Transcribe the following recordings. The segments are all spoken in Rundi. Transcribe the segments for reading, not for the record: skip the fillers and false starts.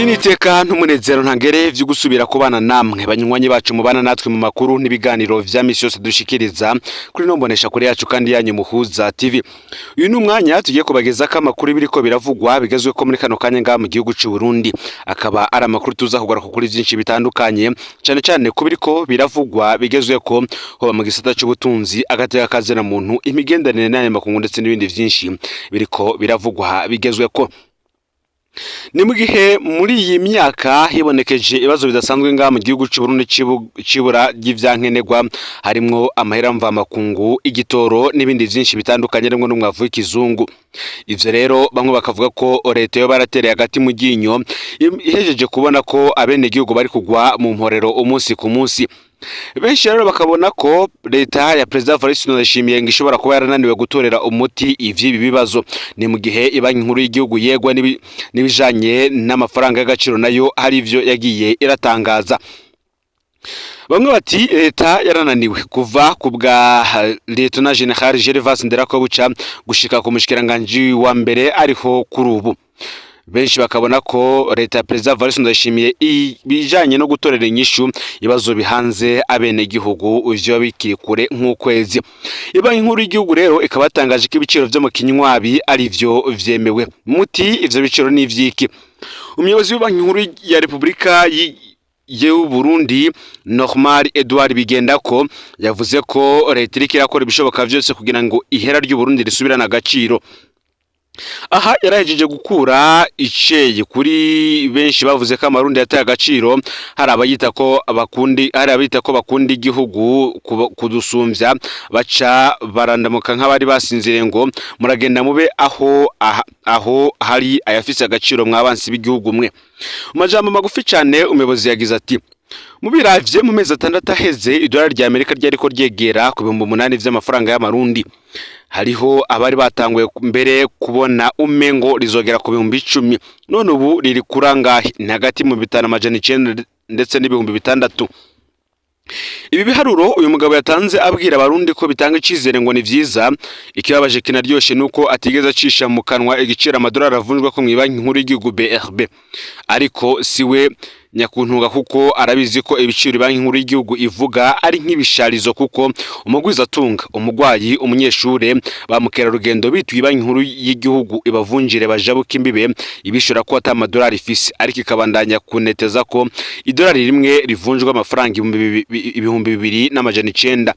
Iri ni iteka n'umunezero ntangere vyo gusubira kubana namwe, banywanyi bacu mubana natwe mu makuru n'ibiganiro vya misi yose dushikiriza kuri no mbonesha kuri yacu kandi yanyu Muhuza TV. Uyu ni umwanya tugiye kubagezako amakuru biriko biravugwa bigezweko muri kano kanya ngaha mu gihugu c'u Burundi. Akaba ari amakuru tuza kugaruka kuri vyinshi bitandukanye, cane cane ku biriko biravugwa bigezweko, hoba mu gisata c'ubutunzi, agateka kazina muntu, imigenderanire n'ayo makungu, ndetse n'ibindi vyinshi biriko biravugwa bigezweko. Ni mu gihe muri iyi myaka hibonekeje ibibazo bidasanzwe ngaha mu gihugu c'u Burundi c'ibura ry'ivyankenerwa, harimwo amahera mvamakungu, igitoro n'ibindi vyinshi bitandukanye, harimwo n'umwavu w'ikizungu. Ivyo rero bamwe bakavuga ko leta yoba yaratereye hagati mu ryinyo, ihejeje kubona ko abenegihugu bari kugwa mu mporero umunsi ku munsi. Benshi rero bakabona ko leta ya Perezida Evariste Ndayishimiye ngo ishobora kuba yarananiwe gutorera umuti ivy'ibi bibazo. Ni mu gihe Ibanki Nkuru y'Igihugu yegwa n'ibijanye n'amafaranga y'agaciro nayo hari ivyo yagiye iratangaza. Bamwe bati leta yarananiwe kuva ku bwa Lieutenant General Gervais Nderakobuca gushika ku mushikiranganji wa mbere ariho kuri ubu. Benshi bakabona ko leta ya Perezida Evariste Ndayishimiye ibijanye no gutorera inyishu ibibazo bihanze abenegihugu ivyo bikiri kure nk'ukwezi. Ibanki Nkuru y'Igihugu rero ikaba yatangaje ko ibiciro vyo mu kinywabi ari vyo vyemewe. Muti ivyo biciro ni ivyiki? Umuyobozi w'Ibanki Nkuru ya Repubulika y'u Burundi, Normal Edouard Bigendako, yavuze ko leta iriko irakora ibishoboka vyose kugira ngo ihera ry'u Burundi risubirane agaciro. Aha yarahejeje gukura iceye kuri benshi bavuze ko amarundi yataye agaciro. Hari abayita ko bakunda igihugu kudusumvya, baca barandamuka nk'abari basinziriye, ngo muragenda mube aho hari ayafise agaciro, mwabansi b'igihugu mwe. Mu majambo magufi cane, umuyobozi yagize ati: "Mubiravye mu mezi 6 aheze, idolari rya Amerika ryariko ryegera ku 8000 vy'amafaranga y'amarundi. Hariho abari batanguye mbere kubona umengo rizogera ku 10,000. None ubu riri kurangahe? Ni hagati mu 5900 ndetse n'6000." Ibi biharuro uyu mugabo yatanze abwira abarundi ko bitanga icizere ngo ni vyiza. Ikibabaje kinaryoshe nuko atigeze acisha mu kanwa igiciro amadolari avunjwa ko mw'ibanki nkuru y'igihugu BRB. Ariko siwe nyakuntunga, kuko arabizi ko ibiciro Banki Nkuru y'Igihugu ivuga ari nk'ibisharizo, kuko umugwizatunga, umugwayi, umunyeshure, ba mukerarugendo bituye Banki Nkuru y'Igihugu ibavunjire bajabuka imbibe, ibishura ko ata amadolari ifise, ariko ikabandanya kuneteza ko idolari rimwe rivunjwa amafaranga 2900.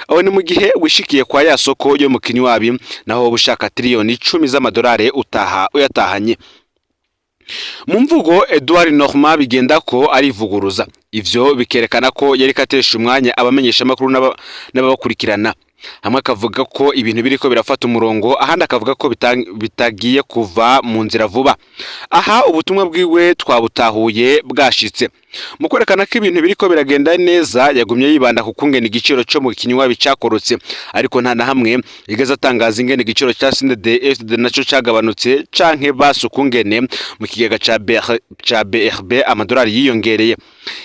Aho ni mu gihe wishikiye kwa ya soko yo mu kinywabi, naho woba ushaka 10 triliyoni z'amadolari utaha uyatahanye. Mu mvugo, Edouard Normand bigenda ko arivuguruza. Ivyo bikerekana ko yariko atesha umwanya abamenyeshamakuru n'ababakurikirana. Hamwe akavuga ko ibintu biriko birafata umurongo, ahandi akavuga ko bitagiye kuva mu nzira vuba. Aha ubutumwa bwiwe twabutahuye bwashitse. Mu kwerekana ko ibintu biriko biragenda neza, yagumye yibanda ku kungena igiciro co mu kinywabi cakorotse, ariko nta na hamwe yigeze atangaza ingene igiciro ca CNDD-FDD naco cagabanutse, canke basi ukungene mu kigega ca BRB amadolari yiyongereye.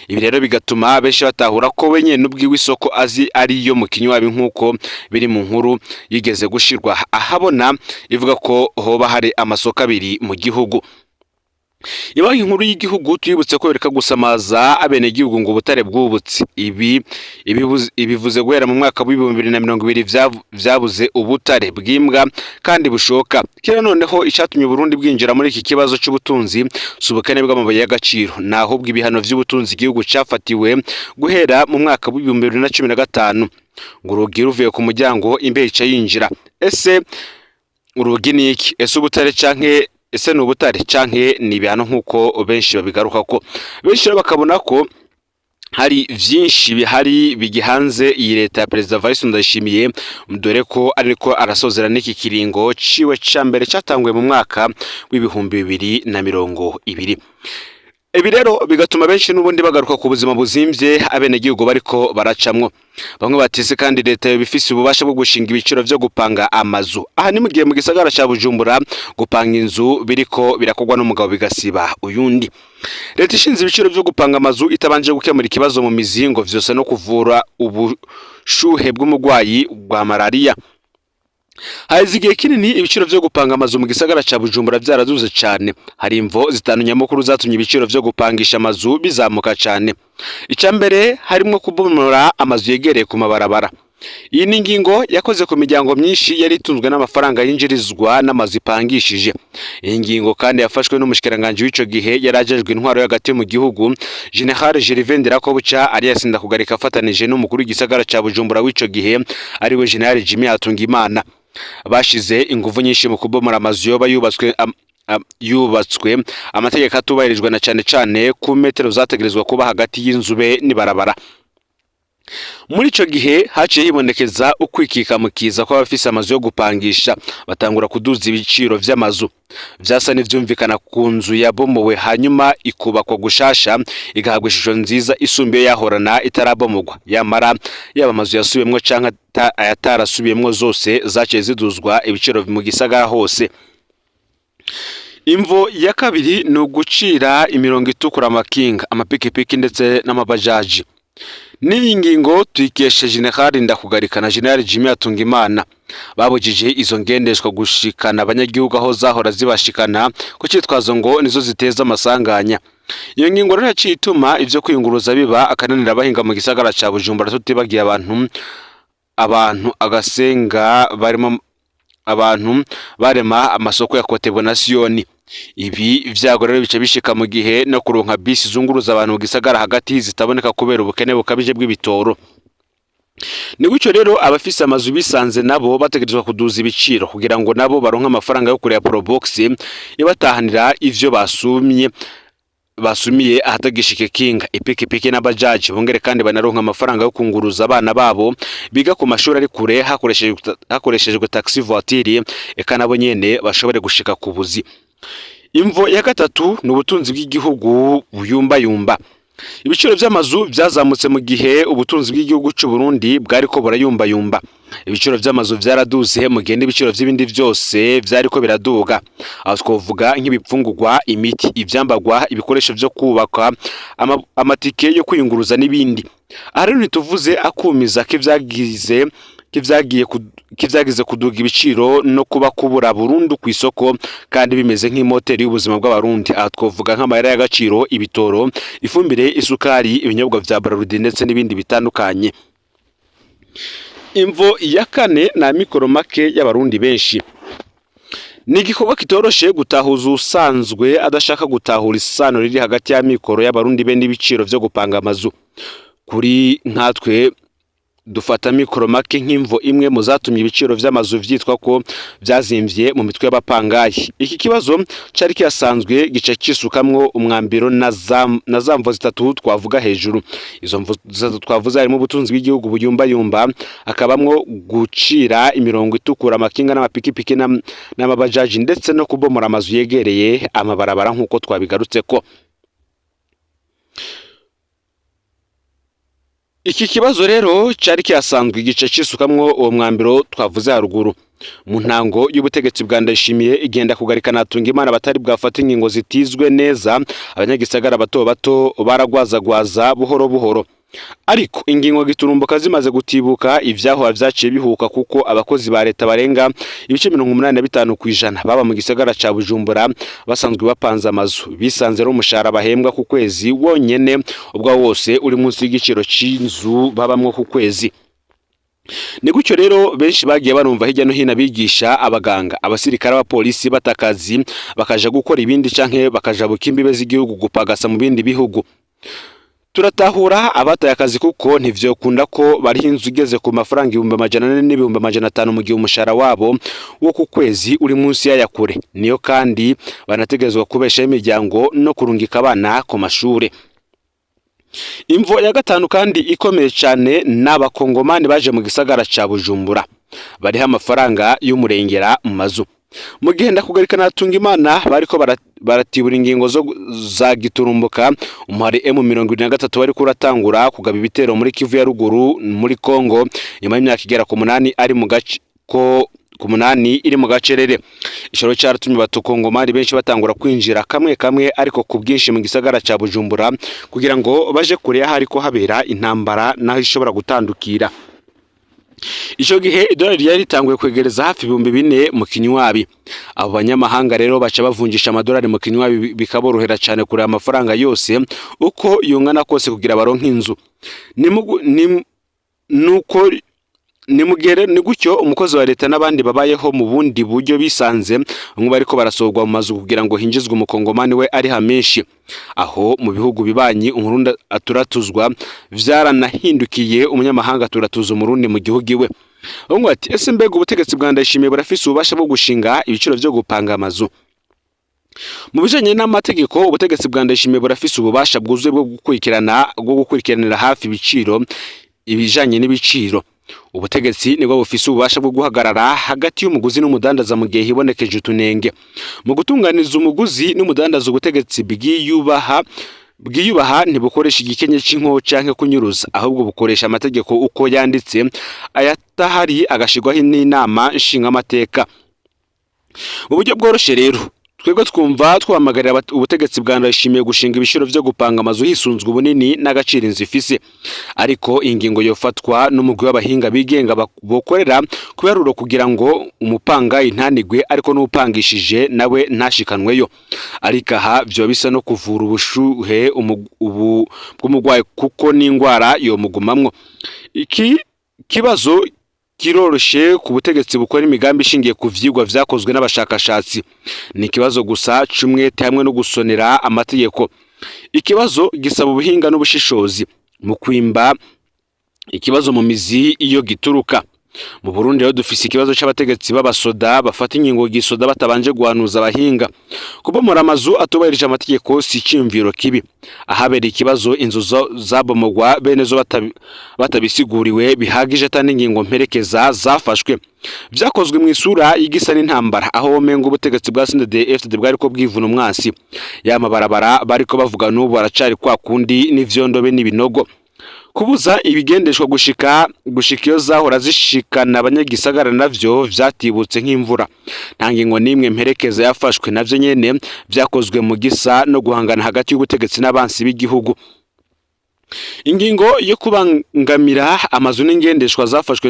Ibi rero bigatuma benshi batahura ko we nyene ubwiwe isoko azi ariyo mu kinywabi, nk'uko biri mu nkuru yigeze gushirwa ahabona ivuga ko hoba hari amasoko abiri mu gihugu. Ibanki Nkuru y'Igihugu, tuyibutse ko yoreka gusamaza abenegihugu ngo ubutare bwubutse. Ibi ibivuze guhera mu mwaka w'2020 vyabuze ubutare bw'imbwa kandi bushoka kera. Noneho icatumye Burundi bwinjira muri iki kibazo c'ubutunzi si ubukene bw'amabuye y'agaciro, nahubwo ibihano vy'ubutunzi igihugu cafatiwe guhera mu mwaka w'2015. Ngo urugi ruvuye ku muryango, imbeho ica yinjira. Ese urugi ni iki? Ese ubutare canke ese ni ubutare canke ni ibihano, nk'uko benshi babigarukako? Benshi rero bakabona ko hari vyinshi bihari bigihanze iyi leta ya Perezida Evariste Ndayishimiye, dore ko ariko arasozera n'iki kiringo ciwe ca mbere catanguye mu mwaka w'2020. Ibi rero bigatuma benshi n'ubundi bagaruka ku buzima buzimvye abenegihugu bariko baracamwo. Bamwe batise kandi leta yoba ifise ububasha bwo gushinga ibiciro vyo gupanga amazu. Aha ni mu gihe mu gisagara ca Bujumbura gupanga inzu biriko birakorwa n'umugabo bigasiba uyundi. Leta ishinze ibiciro vyo gupanga amazu itabanje gukemura ikibazo mu mizingo, vyose no kuvura ubushuhe bw'umugwayi bwa malaria. Haheze igihe kinini ibiciro vyo gupanga amazu mu gisagara ca Bujumbura vyaraduze cane. Hari imvo zitanu nyamukuru zatumye ibiciro vyo gupangisha amazu bizamuka cane. Ica mbere harimwo kubomora amazu yegereye ku mabarabara. Iyi ni ingingo yakoze ku miryango myinshi yari itunzwe n'amafaranga yinjirizwa n'amazu ipangishije. Iyi ngingo kandi yafashwe n'umushikiranganji w'ico gihe yari ajejwe intwaro yo hagati mu gihugu, General Gervais Ndirakobuca alias Ndakugarika, afatanije n'umukuru w'igisagara ca Bujumbura w'ico gihe ariwe General Jimmy Hatungimana. Bashize inguvu nyinshi mu kubomora amazu yoba yubatswe amategeko atubahirijwe, na cane cane ku metero zategerezwa kuba hagati y'inzu be n'ibarabara. Muri ico gihe haciye hibonekeza ukwikika mu kiza kw'abafise amazu yo gupangisha, batangura kuduza ibiciro vy'amazu. Vyasa n'ivyumvikana ku nzu yabomowe hanyuma ikubakwa gushasha, igahabwa ishusho nziza isumba iyo yahorana itarabomogwa. Yamara yaba amazu yasubiyemwo canke ayatarasubiyemwo, zose zaciye ziduzwa ibiciro mu gisagara hose. Imvo ya kabiri ni ugucira imirongo itukura amakinga, amapikipiki ndetse n'amabajaji. N'iyi ngingo tuyikeshe General Ndakugarika na General Jimmy Hatungimana. Babujije izo ngendeshwa gushikana abanyagihugu aho zahora zibashikana, ku citwazo ngo nizo ziteza amasanganya. Iyo ngingo rero yaciye ituma ivyo kwiyunguruza biba akananira abahinga mu gisagara ca Bujumbura, tutibagiye abantu agasenga barimo abantu barema amasoko ya Kotebu na Siyoni. Ibi vyago rero bica bishika mu gihe no kuronka bisi zunguruza abantu mu gisagara hagati zitaboneka kubera ubukene bukabije bw'ibitoro. Ni gutyo rero abafise amazu bisanze nabo bategerezwa kuduza ibiciro kugira ngo nabo baronke amafaranga yo kureba Probox ibatahanira ivyo basumiye ahatagishike kinga, ipikipiki n'abajaji, bongere kandi banaronka amafaranga yo kunguruza abana babo biga ku mashuri ari kure hakoreshejwe taxi voiture, eka nabo nyene bashobore gushika ku buzi. Imvo ya gatatu ni ubutunzi bw'igihugu buyumbayumba. Ibiciro vy'amazu vyazamutse mu gihe ubutunzi bw'igihugu c'u Burundi bwariko burayumbayumba. Ibiciro vy'amazu vyaraduze mu gihe n'ibiciro vy'ibindi vyose vyariko biraduga. Aho twovuga nk'ibipfungurwa, imiti, ivyambagwa, ibikoresho vyo kubaka, amatike yo kwiyunguruza n'ibindi. Aha rero ntituvuze akumiza k'ivyagize kuduga ibiciro no kuba kubura burundu kw'isoko kandi bimeze nk'imoteri y'ubuzima bw'Abarundi. Aha twovuga nk'amahera y'agaciro, ibitoro, ifumbire, isukari, ibinyobwa vya Brarudi ndetse n'ibindi bitandukanye. Imvo ya kane ni amikoro make y'Abarundi benshi. Ni igikorwa kitoroshe gutahuza usanzwe adashaka gutahura isano riri hagati y'amikoro y'Abarundi be n'ibiciro vyo gupanga amazu. Kuri nkatwe dufata mikoro make nk'imvo imwe mu zatumye ibiciro vy'amazu vyitwa ko vyazimvye mu mitwe y'abapangayi. Iki kibazo cari kihasanzwe gica cisukamwo umwambiro na za mvo zitatu twavuga hejuru. Izo mvo zitatu twavuze harimo ubutunzi bw'igihugu buyumbayumba, hakabamwo gucira imirongo itukura amakinga n'amapikipiki n'amabajaji, ndetse no kubomora amazu yegereye amabarabara nk'uko twabigarutseko. Iki kibazo rero cari kihasanzwe igice cisukamwo uwo mwambiro twavuze haruguru. Mu ntango y'ubutegetsi bwa Ndayishimiye, igenda kugarika Hatungimana batari bwafata ingingo zitizwe neza, abanyagisagara bato bato baragwazagwaza buhoro buhoro. Ariko ingingo giturumbuka zimaze gutibuka, ivyahoha vyaciye bihuka, kuko abakozi ba leta barenga ibice 85% baba mu gisagara ca Bujumbura basanzwe bapanze amazu. Bisanze rero umushahara bahembwa ku kwezi wonyene ubwo wose uri munsi y'igiciro c'inzu babamwo ku kwezi. Ni gutyo rero benshi bagiye barumva hirya no hino abigisha, abaganga, abasirikare, abapolisi batakazi bakaja gukora ibindi canke bakajabuka imbibe z'igihugu gupagasa mu bindi bihugu. Turatahura abataye akazi kuko ntivyokunda ko bariho inzu igeze ku mafaranga 400,000 n'ibihumbi 500 mu gihe umushahara wabo wo ku kwezi uri munsi y'aya kure. Niyo kandi banategerezwa kubeshaho imiryango no kurungika abana ku mashure. Imvo ya gatanu kandi ikomeye cane ni abakongomani baje mu gisagara ca Bujumbura bariho amafaranga y'umurengera mu mazu. Mu gihe Ndakugarika na Hatungimana bariko baratibura ingingo za giturumbuka, umuhari M23 wariko uratangura kugaba ibitero muri Kivu ya ruguru muri Kongo nyuma y'imyaka igera ku 8 ari mu gace ko ku 8 iri mu gacerere. Icoro caratumye abatokongomani benshi batangura kwinjira kamwe kamwe ariko ku bwinshi mu gisagara ca Bujumbura kugira ngo baje kure y'ahariko habera intambara naho ishobora gutandukira. Ico gihe idolari ryari ritanguye kwegereza hafi 4000 mu kinywabi. Abo banyamahanga rero baca bavunjisha amadolari mu kinywabi, bikaborohera cane kureba amafaranga yose uko yungana kose kugira baronke inzu. Nuko nimugere ni gutyo umukozi wa leta n'abandi babayeho mu bundi buryo bisanze bamwe bariko barasohorwa mu mazu kugira ngo hinjizwe umukongomani we ariha menshi. Aho mu bihugu bibanyi umurundi aturatuzwa, vyaranahindukiye umunyamahanga aturatuza umurundi mu gihugu iwe. Bamwe bati: ese mbega ubutegetsi bwa Ndayishimiye burafise ububasha bwo gushinga ibiciro vyo gupanga amazu? Mu bijanye n'amategeko, ubutegetsi bwa Ndayishimiye burafise ububasha bwuzuye bwo gukurikiranira hafi ibiciro, ibijanye n'ibiciro. Ubutegetsi nibwo bufise ububasha bwo guhagarara hagati y'umuguzi n'umudandaza mu gihe hibonekeje utunenge. Mu gutunganiza umuguzi n'umudandaza, ubutegetsi bwiyubaha ntibukoresha igikenye c'inko canke kunyuruza, ahubwo bukoresha amategeko uko yanditse, ayatahari agashirwaho n'inama nshingamateka. Mu buryo bworoshe rero, twebwe twumva twahamagarira ubutegetsi bwa Ndayishimiye gushinga ibiciro vyo gupanga amazu hisunzwe ubunini n'agaciro inzu ifise, ariko ingingo yofatwa n'umugwi w'abahinga bigenga bokorera ku biharuro kugira ngo umupangayi ntanigwe, ariko n'uwupangishije nawe ntashikanweyo. Ariko aha vyoba bisa no kuvura ubushuhe bw'umugwayi, kuko n'ingwara yomugumamwo. Iki kibazo kiroroshe ku butegetsi bukora imigambi ishingiye ku vyigwa vyakozwe n'abashakashatsi. Ni ikibazo gusa c'umwete hamwe no gusonera amategeko. Ikibazo gisaba ubuhinga n'ubushishozi mu kwimba ikibazo mu mizi iyo gituruka. Mu Burundi rero dufise ikibazo c'abategetsi b'abasoda bafata ingingo gisoda batabanje guhanuza abahinga. Kubomora amazu atubahirije amategeko si iciyumviro kibi. Ahabereye ikibazo, inzu zabomogwa bene zo batabisiguriwe bihagije, ata n'ingingo mperekeza zafashwe. Vyakozwe mu isura y'igisa n'intambara, aho womenga ubutegetsi bwa CNDD-FDD bwariko bwivuna umwansi. Ya mabarabara bariko bavuga n'ubu aracari kwa kundi, n'ivyondo be n'ibinogo. Kubuza ibigendeshwa gushika iyo zahora zishikana abanyagisagara navyo vyatibutse nk'imvura. Nta ngingo n'imwe mperekeza yafashwe, navyo nyene vyakozwe mu gisa no guhangana hagati y'ubutegetsi n'abansi b'igihugu. Ingingo yo kubangamira amazu n'ingendeshwa zafashwe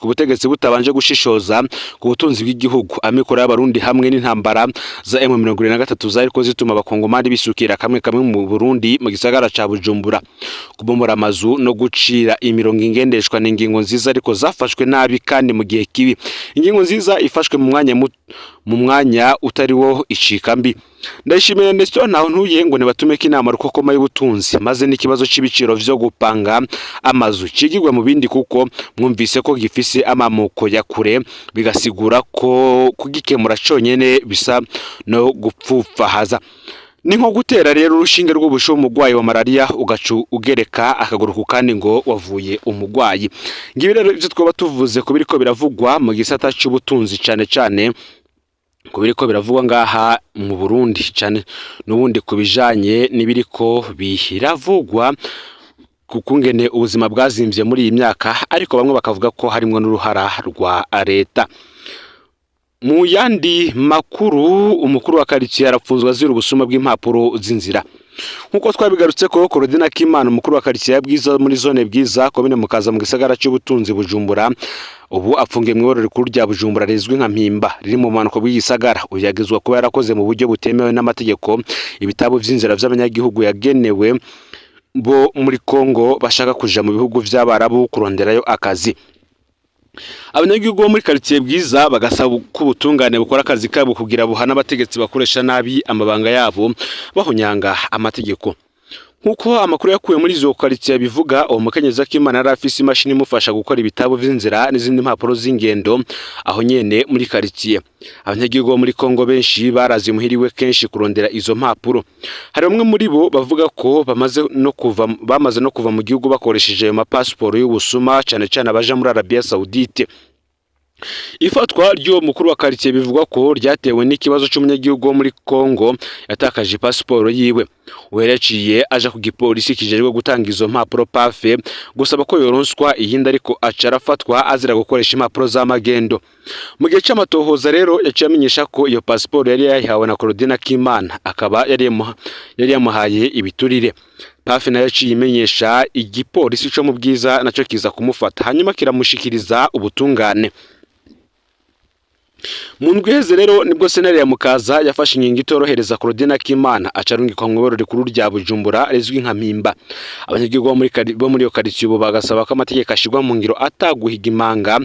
ubutegetsi butabanje gushishoza ku butunzi bw'igihugu, amikoro y'abarundi hamwe n'intambara za M23 zariko zituma abakongomani bisukira kamwe kamwe mu Burundi mu gisagara ca Bujumbura. Kubomora amazu no gucira imirongo ingendeshwa ni ingingo nziza, ariko zafashwe nabi kandi mu gihe kibi. Ingingo nziza ifashwe mu mwanya utari wo icika mbi. Ndayishimiye Nestor ntaho ntuye ngo nibatumeko inama rukokoma y'ubutunzi, maze n'ikibazo c'ibiciro vyo gupanga amazu cigirwe mu bindi, kuko mwumvise ko gifise amamuko ya kure, bigasigura ko kugikemura conyene bisa no gupfupfahaza. Ni nko gutera rero urushinge rw'ubushuhe umugwayi wa malaria, ugaca ugereka akaguru ku kandi ngo wavuye umugwayi. Ngibi rero ivyo twoba tuvuze ku biriko biravugwa mu gisata c'ubutunzi, cane cane ku biriko biravugwa ngaha mu Burundi, cane n'ubundi ku bijanye n'ibiriko biravugwa ku kungene ubuzima bwazimvye muri iyi myaka, ariko bamwe bakavuga ko harimwo n'uruhara rwa leta. Mu yandi makuru, umukuru wa quartier arapfunzwe azira ubusuma bw'impapuro z'inzira. Nk'uko twabigarutse ko Korodina Kimana, umukuru wa quartier ya Bwiza muri zone Bwiza, komine Mukaza, mu gisagara cy'ubutunzi Bujumbura, ubu apfungiye mu iborero rikuru rya Bujumbura rizwi nka Mpimba, riri mu bumanuko bw'igisagara. Uyu yagizwe kuba yarakoze mu buryo butemewe n'amategeko ibitabo vy'inzira vy'abanyagihugu yagenewe bo muri Kongo bashaka kuja mu bihugu vy'Abarabu kuronderayo akazi. Abanyagihugu bo muri quartier Bwiza bagasaba ko ubutungane bukora akazi kabo kugira buhana abategetsi bakoresha nabi amabanga yabo bahonyanga amategeko. Nk'uko amakuru yakuwe muri izo quartier bivuga, uwo mukenyezi Akimana yari afise imashini imufasha gukora ibitabo vy'inzira n'izindi mpapuro z'ingendo aho nyene muri quartier. Abanyagihugu bo muri Kongo benshi barazi muhiriwe kenshi kurondera izo mpapuro. Hari bamwe muri bo bavuga ko bamaze no kuva mu gihugu bakoresheje ayo mapasiporo y'ubusuma, cane cane abaja muri Arabia Saoudite. Ifatwa ry'uwo mukuru wa quartier bivugwa ko ryatewe n'ikibazo c'umunyagihugu wo muri Kongo yatakaje pasiporo yiwe. Uwo yaciye aja ku gipolisi kijejwe gutanga izo mpapuro PAFE gusaba ko yoronswa iyindi, ariko aca arafatwa azira gukoresha impapuro z'amagendo. Mu gihe c'amatohoza rero yaciye amenyesha ko iyo pasiporo yari yayihawe na Claudine Akimana, akaba yari yamuhaye ibiturire. PAF nayo yaciye imenyesha igipolisi co mu Bwiza, naco kiza kumufata, hanyuma kiramushikiriza ubutungane. Mu ndwi iheze rero nibwo sentare ya Mukaza yafashe ingingo itorohereza Claudine Akimana, aca arungikwa mw'iborero rikuru rya Bujumbura rizwi nka Mpimba. Abanyagihugu bo muri iyo karitsiye ubu bagasaba ko amategeko ashirwa mu ngiro ataguhiga imanga,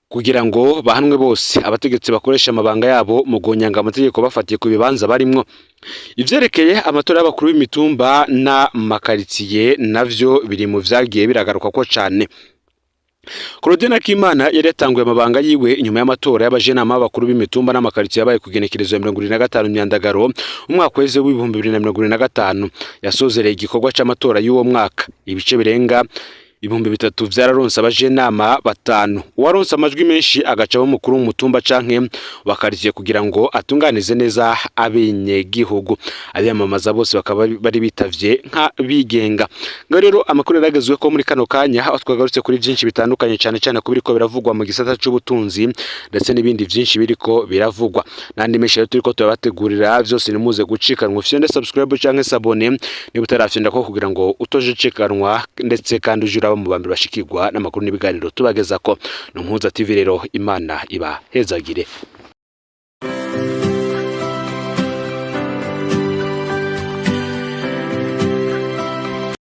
kugira ngo bahanwe bose abategetsi bakoresha amabanga yabo mu guhonyanga amategeko bafatiye ku bibanza barimwo. Ivyerekeye amatora y'abakuru b'imitumba n'amakaritsiye navyo biri mu vyagiye biragaruka ko cane. Claudine Akimana yari yatanguye amabanga yiwe inyuma y'amatora y'abajenama b'abakuru b'imitumba n'amakaritsiye yabaye ku igenekerezo ya 75 Myandagaro umwaka weze w'2025. Yasozereye igikorwa c'amatora y'uwo mwaka. Ibice birenga 3000 vyararonse abajenama batanu, uwaronse amajwi menshi agaca aba umukuru w'umutumba canke wa karitsiye kugira ngo atunganize neza abenegihugu. Abiyamamaza bose bakaba bari bitavye nka bigenga. Ngo rero amakuru yaragezwe ko muri kano kanya, aho twagarutse kuri vyinshi bitandukanye, cane cane ku biriko biravugwa mu gisata c'ubutunzi ndetse n'ibindi vyinshi biriko biravugwa n'andi menshi rero turiko turabategurira. Vyose nimuze gucikanwa. Ufyonde subscribe canke s'abonner niba utarafyonda ko, kugira ngo utoje ucikanwa, ndetse kandi uje uraba mu bambere bashikirwa n'amakuru n'ibiganiro tubagezako. Ni Umuhuza TV rero, Imana ibahezagire.